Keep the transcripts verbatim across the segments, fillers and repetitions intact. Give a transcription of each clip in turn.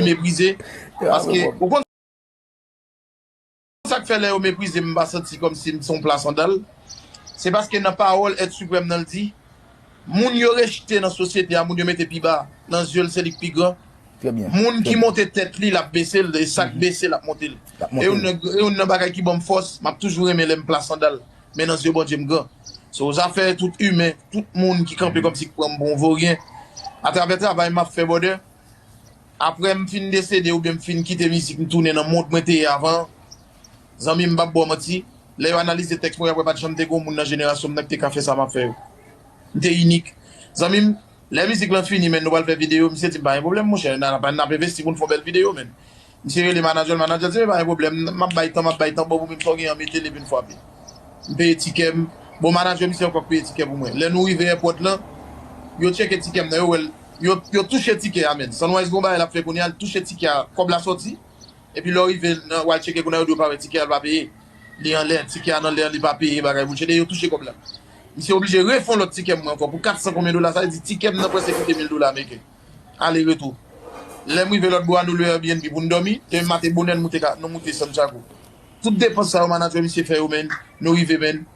meprize. Paske, ou konn sa k fè lè yo meprize m, m pa santi kòmsi m se yon pla sandal? Se paske nan pawòl èt siprèm nan l di, moun yo rejte nan sosyete a, moun yo mete pi ba nan zye l, se li k pi gran. Moun ki monte tèt li, l ap bese l, e sa k bese l ap monte l. E youn nan, e youn nan bagay ki ban m fòs, m ap toujou renmen lè m pla sandal. Men nan zye Bondye m gran. So, zafè tout imen, tout moun ki kanpe kòmsi k pran m pou yon voryen. Atravè travay m ap fè, brother, apre m fin desede oubyen m fin kite mizik, m tounen nan mond mwen te ye avan an. Zanmi m, m p ap ba w manti, lè yo analize tèks mwen, yo ap wè pa t janm te gen yon moun nan jenerasyon m nan ki te ka fè sa m ap fè yo. M te inik. Zanmi m, lè mizik lan fini, men nou pral fè videyo, misye di m, "Pa gen pwoblèm, monchè, n a, n a, n ap envesti pou n fè yon bèl videyo, men." Misye rele manadjè l, manadjè l di, "Men pa gen pwoblèm, m ap bay tan, m ap bay tan, bon, pou menm sa w gen an, mete l epi n frape." M peye tikè m. Bon, manadjè misye ankò k peye tikè pou mwen. Lè nou rive èpòt lan, yo tcheke tikè m nan, yo wè l, yo, yo touche tikè a, men. Sunrise gon bagay l ap fè kounye a, l touche tikè a, kòb la sòti. Epi lè w rive nan, w al tcheke kounye a, yo di w pa wè tikè a, l pa peye. Li anlè, tikè a nan lè, li pa peye, bagay bullshit, e yo touche kòb la. Misye oblije refè yon lòt tikè mwen ankò pou kat san konbyen dola, sa vle di tikè m nan prèske kite mil dola ameriken. Ale retou. Lè m rive lòt bò a, nou lwe Airbnb pou n dòmi, demen maten bonè n moute ka, nou moute Santiago. Tout depans sa yo, manadjè misye fè yo, men, nou rive, men.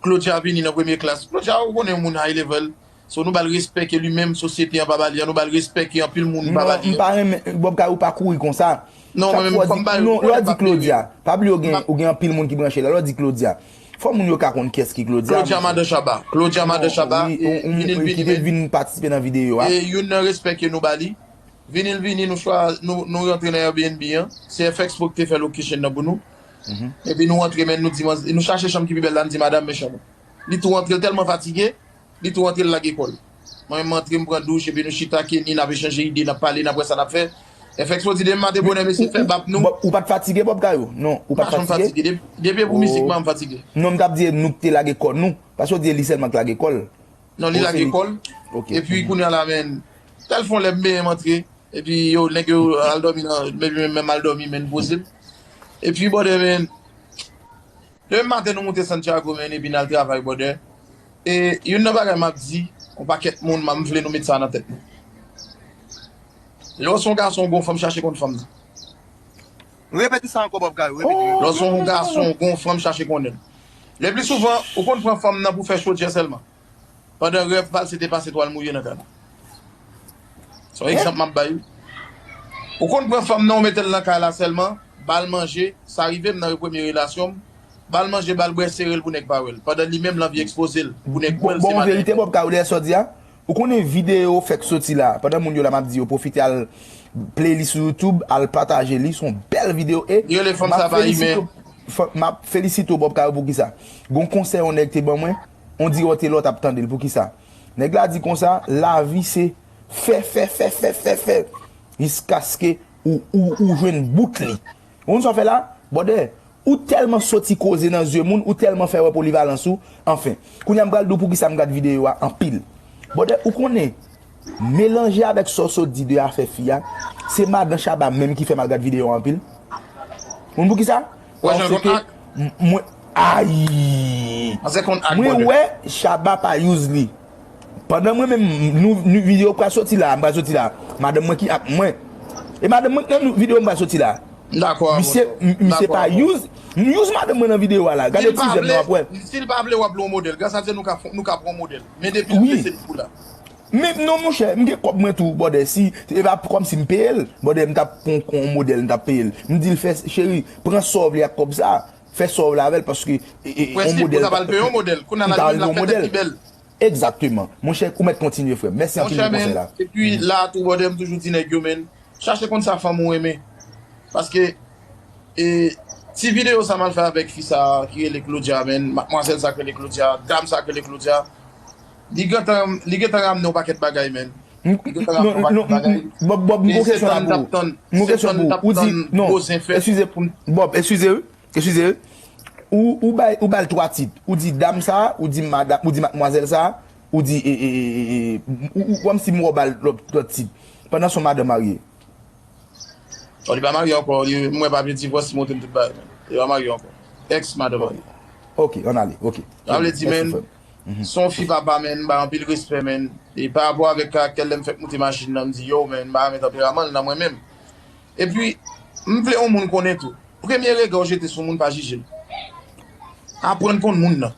Claudia vini nan premye klas. Claudia, ou konnen yon moun high level. So, nou ba l respè ke li menm, sosyete an pa ba li an, nou ba l respè ke anpil moun pa ba li an. Non, m pa renmen, Bob Kay, ou pa kouri konsa. Non, mwen menm, fòk m ba yo, non, lè w di Claudia, pa bliye ou gen, ou gen anpil moun ki branche la. Lè w di Claudia, fò moun yo ka konn kiyès ki Claudia, Claudia madan Chaba. Claudia madan Chaba, e, vini l vini, ki te vin patisipe nan videyo a. E youn nan respè ke nou ba li. Vini l vini, nou chwa, nou, nou rantre nan Airbnb an. Se F X Pro ki te fè location nan pou nou. Epi nou rantre, men nou di, nou chache chanm ki pi bèl la, n di madanm, men chanm ou. Li tou rantre, l tèlman fatige, li tou rantre, l lage kò l. Mwen menm, m antre, m pran douch, epi nou chita, Kenny, n ap echanje ide, n ap pale, n ap wè sa n ap fè. F X Pro di, demen maten bonè, mesye, fè bap nou. Ou pa t fatige, Bob Kay? Non, ou pa t fatige? M pa janm fatige. Depi, depi e pou mizik mwen, m fatige. Non, m t ap di, e nou ki te lage kò nou. Paske w di, e li sèlman k lage kò l. Non, li lage kò l. Epi kounye a la, men, tèlfon lè m benyen m antre. Epi yo, nèg yo al dòmi nan, epi men, men m al dòmi, men poze m. Epi, brother, men, demen maten nou moute Santiago, men, epi n al travay, brother. E youn nan bagay m ap di, yon pakèt moun, m vle nou met sa nan tèt nou. Lè w se yon gason, w gon fanm, chache konn fanm nan. Repete sa ankò, Bob Kay, repete. Lè w se yon gason, w gon fanm, chache konnen l. Le pli souvan, ou konn pran fanm nan pou fè chodyè sèlman. Pandan rèv pa l, se te pase twal mouye nan kay la. Se yon egzanp m ap bay ou. Ou konn pran fanm nan, ou mete l nan kay la sèlman, ba l manje, sa rive m nan premye relasyon m, ba l manje, ba l bwè, sere l pou nèg pa wè l. Pandan li menm, l anvi ekspoze l, pou nèg wè l, se madanm li. Bon, verite, Bob Kay, ou dèyè sa w di a? Ou konnen videyo fèk soti la, pandan moun yo la, m ap di yo pwofite al play li sou YouTube, al pataje li, se yon bèl videyo, e m ap felisite w, m ap felisite w, Bob Kay, poukisa? Gon konsèy yon nèg te ban mwen, on dirè w te la w t ap tande l, poukisa? Nèg la di konsa, lavi se fè, fè, fè, fè, fè, fè, jiskaske ou, ou, ou jwenn bout li. Ou konn sa w fè la? Brother, ou tèlman soti koze nan zye moun, ou tèlman fè wè polivalans ou, anfen. Kounye a m pral di w poukisa m gad videyo a anpil. Brother, ou konnen, melanje avèk sa w sot di de afè fi a, se madan Shabba menm ki fè m al gad videyo a anpil. Ou konn poukisa? Paske m, mwen, ay! Mwen wè Shabba pa use li. Pandan mwen menm, nou, nou, videyo pral soti la, m pral soti la. Madanm mwen ki ak mwen. E madanm mwen nan nou, videyo m pral soti la. Misye, m, misye pa use, m use madanm mwen nan videyo a la. Gade ti jèn nan w ap wè. Si l pa vle, w ap lwe yon modèl. Gras a Dye, nou ka, nou ka pran yon modèl. Men depi l blese, li pou la. Men non, monchè, m gen kòb mwen tou, brother. Si, e pa kòmsi m peye l, brother, m t ap pran yon modèl, m t ap peye l. M di l, fè, cheri, pran sa w vle ak kòb sa. Fè sa w vle avè l, paske, e, e, yon modèl. Prensip pou ta pral peye yon modèl. Kounye a la, li menm l ap fè tèt li bèl. Egzakteman. Monchè, ou mèt kontinye, frè m. Mèsi anpil pou konsèy la. Monchè, men, epi la tou, brother, m toujou di nèg yo, men, chache konn sa fanm ou renmen. Paske, e, ti videyo sa m al fè avèk fi sa ki rele Claudia, men, madmwazèl sa ki rele Claudia, dam sa ki rele Claudia, li gentan, li gentan ramne yon pakèt bagay, men. Li gentan ramne yon pakèt bagay. Bob, Bob, m gon kesyon la pou ou. M gon kesyon pou ou. Ou di, non, eskize, Bob, eskize, wi. Eskize, wi. Ou, ou bay, ou ba l twa tit. Ou di dam sa, ou di madanm, ou di madmwazèl sa, ou di, e, e, e, e, e, ou, ou, kòmsi m wè w ba l lòt, lòt tit. Pandan se yon madanm marye. Bon, li pa marye ankò, li, m wè papye divòs, li montre m tout bagay, men. Li pa marye ankò. Ex madanm marye. Ok, ann ale, ok. Sa vle di, men, Se yon fi papa, men, m ba anpil respè, men. E pa rapò avèk karaktè l, lè m fèk moute machin nan, m di, yo, men, m pa renmen tanperaman l nan mwen menm. Epi, m vle yon moun konnen tou. Premye rega w jete sou moun, pa jije l. Aprann konn moun nan.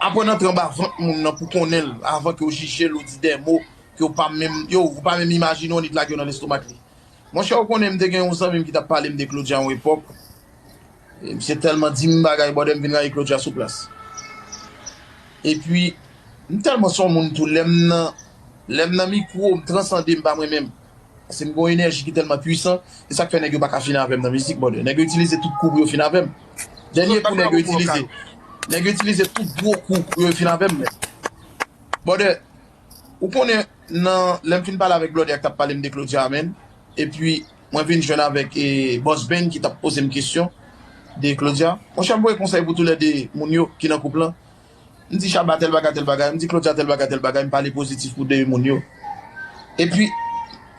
Aprann antre anba vant moun nan pou konnen l, avan ke w jije l, ou di de mo ke w pa menm, yo, ou pa menm imajine w, ou annik lage w nan lestomak li. Monchè, ou konnen m te gen yon zanmi m ki t ap pale m de Claudia yon epòk. E misye tèlman di m bagay, bòdè, m vin rayi Claudia sou plas. Epi, m tèlman se yon moun tou, lè m nan, lè m nan mikwo, m transande, m pa mwen menm. Paske m gen yon enèji ki tèlman pwisan, se sa k fè nèg yo pa ka fini avè m nan mizik, bòdè. Nèg yo itilize tout kou pou yo fini avè m. Dènye kou nèg yo itilize, nèg yo itilize tout gwo kou pou yo fini avè m, men. Bòdè, ou konnen, nan, lè m fin pale avèk blòdè a k t ap pale m de Claudia a, men, epi mwen vin jwenn avèk, e, Boss Ben ki t ap poze m kesyon de Claudia. Monchè, m voye konsèy pou toulède moun yo ki nan koup lan. M di Shabba tèl bagay, tèl bagay, m di Claudia tèl bagay, tèl bagay, m pale pozitif pou de moun yo. Epi,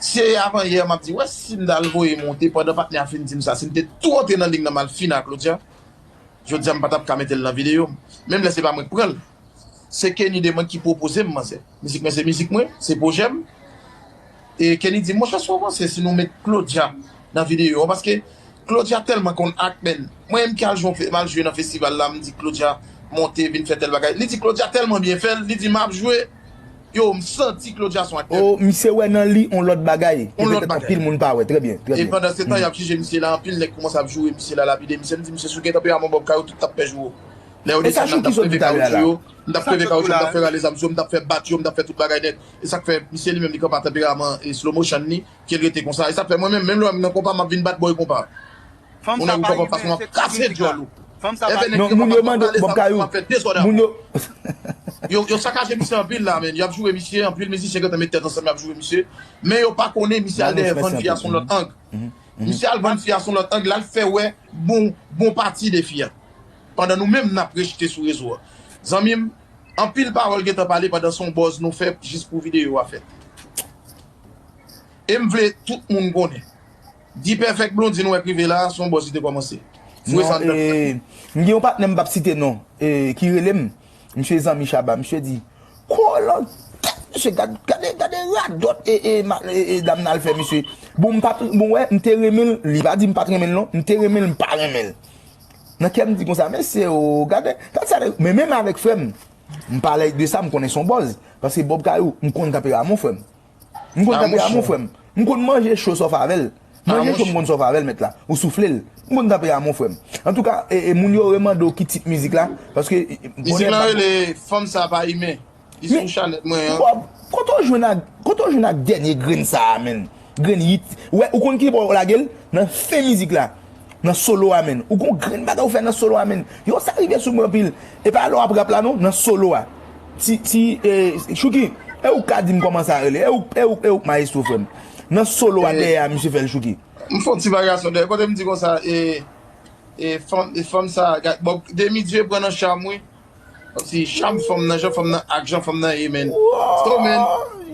se avan yè, m ap di, wè, si m t al voye monte, pandan patnè a fin di m sa, si m te tou antre nan ling nan, m al fini a Claudia, jodi a, m pa t ap ka mete l nan videyo m. Menm lè se pa mwen k pran l. Se Kenny Demond ki pwopoze m, manzè. Mizik mwen se mizik mwen, se pwojè m. E Kenny di m, monchè, si w panse si nou met Claudia nan videyo an, paske Claudia tèlman konn ak, men. Mwen menm ki al jwe, m al jwe nan festival la, m di Claudia monte, vin fè tèl bagay. Li di Claudia tèlman byen fè l, li di m ap jwe. Yo, m santi Claudia se yon aktè. Oh, misye wè nan li yon lòt bagay. Yon lòt bagay. Anpil moun pa wè. Trè byen, trè byen. E pandan se tan, y ap jije misye la, anpil nèg kòmanse ap joure misye la, lapide misye. M di misye, si w gen tanperaman Bob Kayou, tout t ap pè jou. Lè yo desann nan, m t ap kreve kawotchou yo, m t ap kreve kawotchou, m t ap fè rale zam sou yo, m t ap fè bat yo, m t ap fè tout bagay nèt. E sa k fè misye li menm li kanpe a tanperaman e slow motion li, ke l rete konsa. E sa k fè mwen menm, menm lè w wè m nan konpa, m ap vin bat bòy konpa. Yon nèg ou konpa paske m ap kase dyòl ou. Èvè nèg yo pa pale sa pou m ap fè dezòd avè w. Yo, yo sakaje misye anpil la, men. Y ap joure misye, anpil mizisyen gentan met tèt ansanm, y ap joure misye. Men yo pa konnen misye al dèyè vann fi a sou lòt ang. Misye al vann fi a sou lòt ang, l al fè wè bon, bon pati de fi a. Pandan nou menm n ap rejte sou rezo a. Zanmi m, anpil pawòl gentan pale pandan se yon buzz nou fè jis pou videyo a fèt. E m vle tout moun konnen. D-Perfect Blondine ou wè k rive la, se yon buzz li te kòmanse. Foure sa anndan. M gen yon patnè m p ap site non, e, ki rele m. Misye zanmi Shabba, misye di, kolon tèt, mesye, gad, gade, gade radòt e, e, e, dam nan al fè, mesye. Bon, m pa t, bon, wè, m te renmen l, li pa di m pa t renmen l, non. M te renmen l, m pa renmen l. Nan kè m di konsa, mesye, o, gade, gad sa, men menm avèk frè m, m pale de sa, m konnen se yon buzz. Paske Bob Kayou, m konn tanperaman frè m. M konn tanperaman frè m. M konn manje cho sòf avè l. Manje cho m konn sòf avè l, mèt la. Ou soufle l. M konn tanperaman frè m. Antouka, e, e, moun yo remande w ki tit mizik la, paske, e, e, mizik la rele Fanm sa pa imen. Li sou chanèl mwen an. Bob, kote w jwenn ak, kote w jwenn ak dènye grenn sa a, menn? Grenn hit. Wè, ou konn ki bò w lage l? Nan fen mizik la. Nan solo a, menn. Ou gon grenn bagay ou fè nan solo a, menn. Yo, sa rive sou mwen anpil. E pa lè w ap rap la, non, nan solo a. Ti, ti, e, Chouki, e ou k ka di m kòman sa rele? E ou, e ou, e ou k mayestwo, frè m? Nan solo a, dèyè a, misye fè l, Chouki. M fè yon ti varyasyon dèyè. Kote m di konsa, e, e, fanm, e, fanm sa, gad, bon, Demi Dye pran nan cham, wi. Kòmsi cham fanm nan, jan fanm nan ak jan fanm nan ye, menn. So, menn.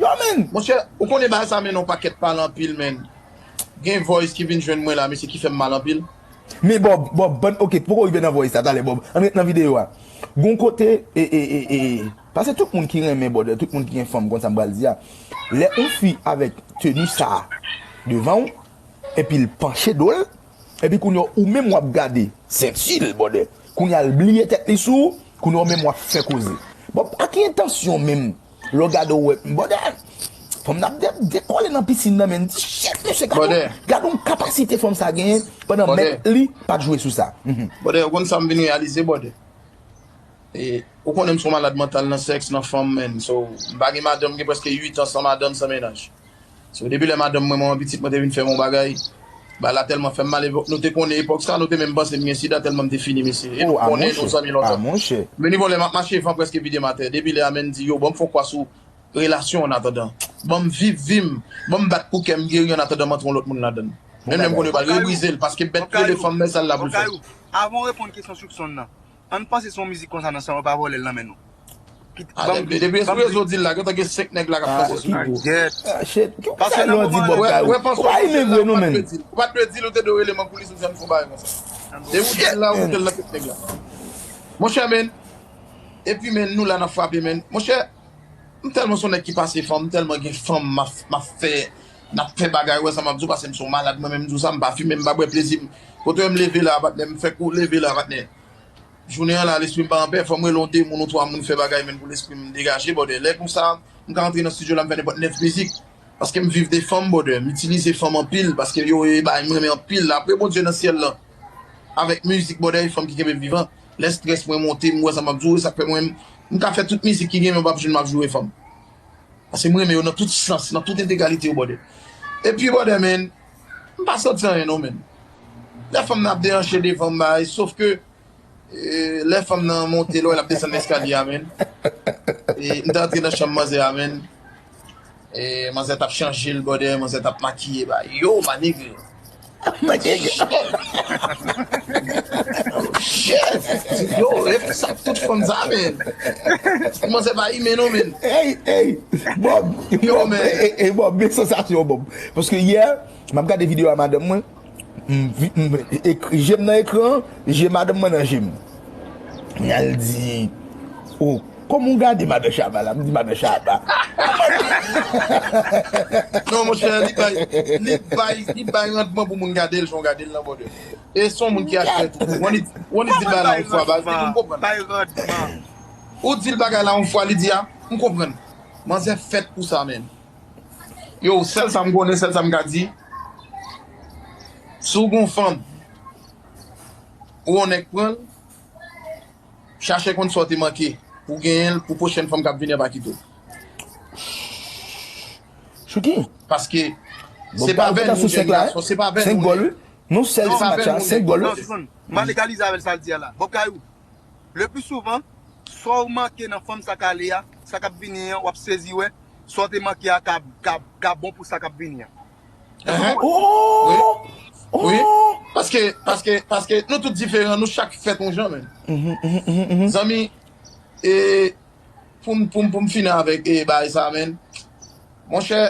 Yo, menn. Monchè, ou konnen bagay sa mennen yon pakèt pale anpil, menn. Gen voice ki vin jwenn mwen la, mesye, ki fè m mal anpil. Men Bob, Bob, bann, ok, poko rive nan voice la, talè, Bob. Ann ret nan videyo a. Gon kote, e, e, e, e, paske tout moun ki renmen bòdè, tout moun ki gen fanm, konn sa m pral di a. Lè yon fi avèk teni sa a devan w, epi l panche do l, epi kounye a ou menm w ap gade senti l, bòdè. Kounye a l bliye tèt li sou ou, kounye a ou menm w ap fè koze. Bon, ak ki entansyon menm? Lè w gade w wè, bòdè, fanm nan ap de-, dekole nan pisin nan, men di, shit, mesye, gade yon, gade yon kapasite fanm sa genyen, pandan mèt li pa t jwe sou sa. Mhm. Bòdè, ou konn sa m vin reyalize, bòdè? E, ou konnen m se yon malad mantal nan sèks, nan fanm, menn. So, m pa gen madanm, m gen prèske uit an san madanm, san mennaj. So, depi lè madanm mwen, manman pitit mwen te vin fè m yon bagay, bagay la tèlman fè m mal, e nou te konnen epòk sa, nou te menm panse m gen sida tèlman m te fini, mesye. E nou konnen nou zanmi lontan. Men nivou lè m ap mache, van prèske vide m atè. Depi lè a, menn, m di, yo, ban m fè yon kwa sou relasyon annatandan. Ban m viv vi m. Ban m bat pou kè m geri annatandan m antre yon lòt moun ladan l. Menm lè m konnen yo pral rebrize l, paske bèt rele fanm nan, e sa l la pou l fè. Avan w reponn kesyon Soupçon nan, ann panse se yon mizik konsa nan sa yo pa vòlè l nan men nou. Ah, depi, depi sou rezo di l la, gentan gen senk nèg la k ap panse sou li. Ah, shit. Ki, ki sa l di Bob Kayou? Ou pa renmen vre non, menn. Ou pa t dwe di l, ou te dwe rele m an koulis, ou di ann fè yon bagay konsa. Depi ou di l la, ou mete l nan tèt nèg la. Monchè, menn, Epi, men, nou la n ap frape, men. Monchè, m tèlman se yon nèg ki pase fanm, m tèlman gen fanm, m ap, m ap fè, n ap fè bagay, wè sa m ap di w, paske m se yon malad, mwen menm, m di w sa, m pa fimen, m pa bwè plezi m. Kote w wè m leve la, patnè, m fèk leve la, patnè. Jounen an la, lespri m pa anpè, fò m rele yon de moun ou twa moun fè bagay, men pou lespri m degaje, brother. Lè konsa, m ka antre nan estidyo la, m fè nenpòt nèf mizik. Paske m viv de fanm, brother. M itilize fanm anpil, paske yo, e bagay m renmen anpil. Apre Bondye nan syèl lan, avèk mizik, brother, e fanm ki kenbe m vivan. Lè strès mwen monte, m wè sa m ap di w, e sa k fè mwen, m ka fè tout mizik ki gen, men w p ap jwenn m ap joure fanm. Paske m renmen yo nan tout sans, nan tout entegralite yo, brother. Epi, brother, men, m pa santi anyen non, men. Lè fanm nan ap dehanche devan m, bay, sof ke, e, lè fanm nan monte, lè w wè l ap desann eskalye a, men. E, m te antre nan chanm manzè a, men. E, manzè t ap chanje l, brother, manzè t ap makiye, bay. Yo, my nigga. Mwen gen gen. Shit! Yo, e sa tout fanm sa, men. Manzè pa imen non, men. Ey, ey, Bob, Yo, Bob, men. Ey, ey, Bob, men sansasyon, Bob. Paske yè, m ap gade videyo a madanm mwen, m vi- m- ek- je m nan ekran an, je madanm mwen nan je m. Al di, oh, kòman w gade madan Shabba la? M di, madan Shabba. Non, monchè, li bay, li bay, li bay randman pou moun gade l, jan w gade l nan, brother. E se yon moun ki attrè tou. Ou annik, ou annik di l bagay la yon fwa, baz, li di m konprann. Bay randman. Ou di l bagay la yon fwa, li di, a, m konprann. Manzè fèt pou sa, men. Yo, sèl sa m konnen, sèl sa m ka di, si w gon fanm, ou yon nèg pran l, chache konn sa w te manke pou genyen l, pou pwochèn fanm k ap vini an pa kite w. Chouki. Paske se pa vè nou jèn gason, se pa vè nou. Senk gòl, wi. Nou sèl ti match la, senk gòl, wi. Non, John, m a legalize avè l sa l di a la. Bob Kayou, le pli souvan, sa w manke nan fanm sa k ale a, sa k ap vini an, w ap sezi wè, sa w te manke a ka, ka, ka bon pou sa k ap vini an. Èske w konprann? Oh! Wi. Wi. Paske, paske, paske nou tout diferan, nou chak fèt yon jan, men. Zanmi, e, pou m, pou m, pou m fini avèk, e, bagay sa, men. Monchè,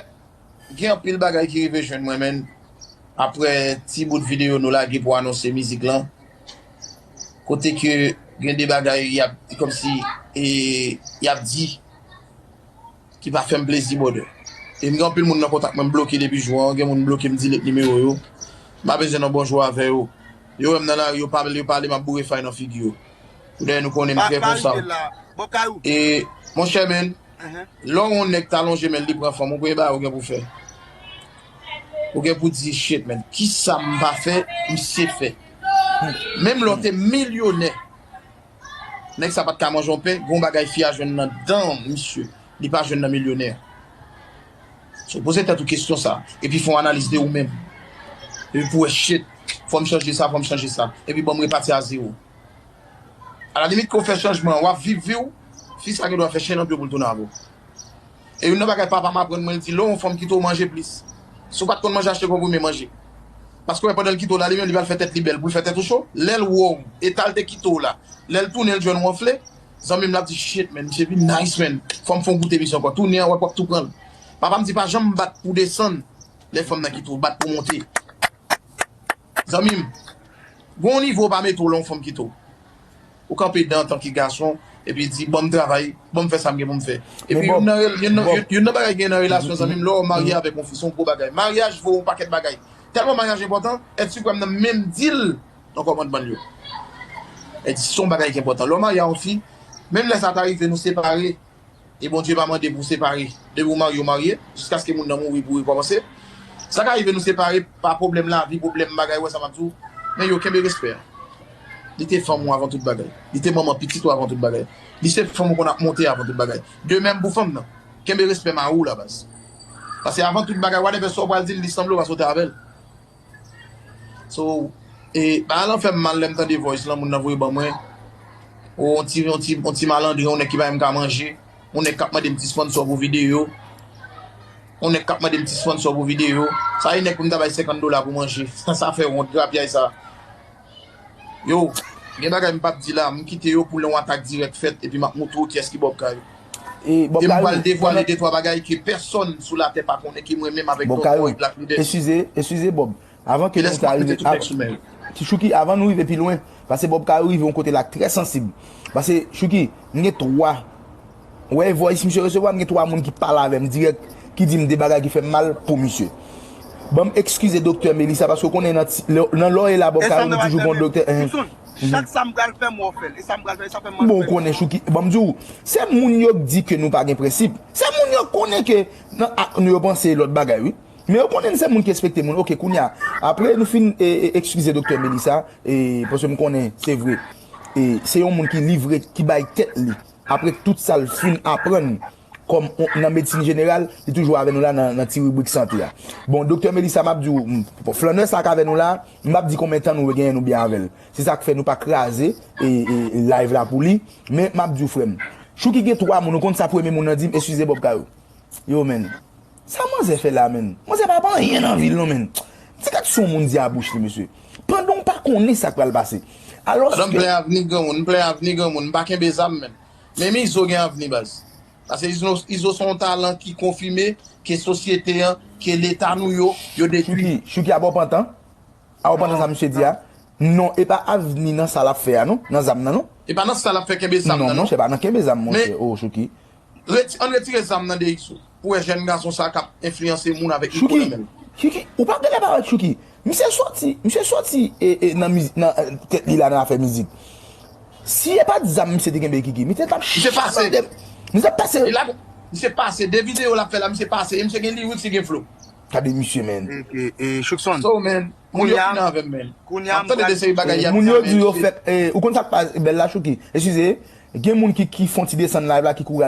gen anpil bagay ki rive jwenn mwen, men. Apre ti bout videyo nou lage pou anonse mizik lan. Kote ke gen de bagay y ap, kòmsi, e, y ap di ki pa fè m plezi, brother. E m gen anpil moun nan kontak mwen, m bloke depi jou an, gen moun bloke m, delete nimewo yo. M pa bezwen nan bonjou avè yo. Yo wè m nan lari, yo pale, yo pale, m ap boure fay nan figi yo. Pou dèyè nou konnen m trè konsa. E, monchè, men, lè w yon nèg ta lonje men l, li pran fanm, ou premye bagay ou gen pou fè. Ou gen pou di, shit, men, kisa m pa fè, misye fè. Menm lè w te milyonè, nèg sa pa t ka manje yon pen, gon bagay fi a jwenn nan dan misye, li pa jwenn nan milyonè. So, poze tèt ou kesyon sa, epi fè yon analiz de ou menm. Epi pou wè, shit, fò m chanje sa, fò m chanje sa. Epi ban m repati a zewo. Alalimit, ke w fè chanjman, w ap viv vi w, fi sa gen dwa fè chen nan pye w pou l tounen avè w. E youn nan bagay papa m aprann mwen, li di, lè w yon fanm kite w, manje plis. Si w pa t konn manje, achte konprime manje. Paske w wè pandan l kite w la, li menm li pral fè tèt li bèl, pou l fè tèt ou cho. Lè l wè w, eta l te kite w la, lè l tounen, l jwenn w anfle, zanmi m, l ap di, shit, man, misye vin nice, man. Fò m fè yon goute misye ankò. Tounen an, w ap, w ap tou pran l. Papa m di, pa janm bat pou desann, lè fanm nan kite w, bat pou monte. Zanmi m, gon nivo w pa mete w lè yon fanm kite w. Ou kanpe dan antanke gason, epi di, ban m travay, ban m fè sa m gen pou m fè. Epi youn nan, youn nan, youn nan bagay ki gen nan relasyon, zanmi m, lè w marye avèk yon fi, se yon gwo bagay. Maryaj vo yon pakèt bagay. Tèlman maryaj enpòtan, èt si kwè m nan menm di l nan kòmantman l yo. Èt si se yon bagay ki enpòtan. Lè w marye a yon fi, menm lè sa ta rive nou separe, e Bondye pa mande pou w separe. Depi w marye, w marye, jiskaske moun nan mouri pou w rekòmanse. Sa ka rive nou separe pa pwoblèm lavi, pwoblèm bagay, wè sa m ap di w. Men yo, kenbe respè a. Li te fanm ou avan tout bagay. Li te manman pitit ou avan tout bagay. Li se fanm ou konn ap monte avan tout bagay. De menm pou fanm nan. Kenbe respè mari w la, baz. Paske avan tout bagay, whatever sa w pral di l, li sanble w paske w te avè l. So, e, bagay lan fè m mal lè m tande voice lan, moun nan voye ban mwen. O, yon ti, yon ti, yon ti malandren, yon nèg ki pa menm ka manje. Yon nèg k ap mande m ti sponsor pou videyo. Yon nèg k ap mande m ti sponsor pou videyo. Sa e nèg pou m ta bay senkant dola pou manje. Sa fè wont, grapyay sa. Yo, gen bagay m p ap di la, m kite yo pou lè yon atak dirèk fèt, epi m ap moutre w kiyès ki Bob Kayou. E m pral devwale de twa bagay ke pèsonn sou latè pa konnen, ke mwen menm avèk Tonton e Black Leader. Eskize, eskize, Bob. Avan ke nou ta rive, Chouki, avan nou rive pi lwen, paske Bob Kayou rive yon kote la k trè sansib. Paske, Chouki, m gen twa, ou wè voice misye resevwa, m gen twa moun ki pale avè m dirèk, ki di m de bagay ki fè m mal pou misye. Ban m eskize Doktè Melissa, paske w konnen nan ti- lè- nan lè w ye la, Bob Kayou, nou toujou gon doktè. Chak sa m pral fè, m wè w fè l. E sa m pral fè, sa fè m mal. Bon, ou konnen, Chouki, ban m di w, se moun yo k di ke nou pa gen prensip. Se moun yo k konnen ke nan ak nou yo panse lòt bagay, wi. Men yo konnen n se moun ki respekte moun. Oke, kounye a, apre nou fin e, e, eskize Doktè Melissa, e, paske m konnen, se vre, e, se yon moun ki livre, ki bay tèt li. Apre tout sa l fin aprann kòm on- nan medsin jeneral, li toujou avè nou la nan, nan ti ribrik sante a. Bon, Doktè Melissa, m ap di w, m- flannè sa k avè nou la, m p ap di konbyen tan nou genyen nou byen avè l. Se sa k fè nou pa kraze e, e, e live la pou li. Men m ap di w, frè m, Chouki gen twa moun, ou konn sa premye moun nan di m, eskize Bob Kayou. Yo, menn. Sa manzè fè la, menn? Manzè pa pa anyen nan vi l, non, menn. Ti gad sa yon moun di a bouch li, mesye. Pandan w pa konnen sa k pral pase. Alòske. Pandan m plen avni granmoun, m plen avni granmoun, m pa kenbe zam, menn. Men Izo gen avni, baz. Paske Izo, Izo se yon talan ki konfime ke sosyete an, ke leta nou yo, yo detwi. Chouki, Chouki, a ba w pantan? A w pantan sa misye di a? Non, e pa avni nan sa l ap fè a, non? Nan zam nan, non? E pa nan sa l ap fè kenbe zam nan, non? Non, monchè, pa nan kenbe zam, monchè. O, Chouki. Reti- ann retire zam nan de Izo. Pou wè jèn gason sa k ap enfliyanse moun avèk mikwo nan men l. Chouki, ou pa genlè pa wè Chouki. Misye soti, misye soti e, e, nan miz- nan e, tèt li la nan afè mizik. Si e pa t zam misye te genbe, Kiki, misye t ap Misye pase. Misye t ap pase. E la, misye pase. De videyo l ap fè la, misye pase. E misye gen lyrics, li gen flow. Gade misye, menn. E, e, e, Choukson. So, menn, moun yo fini avè m, menn. Kounye a, m ap tande de seri bagay y ap di a, men, shit. Moun yo di yo fèk, e, ou konn sa k pa bèl la, Chouki? Eskize, gen moun ki, ki fè yon ti desann live la, ki kouri al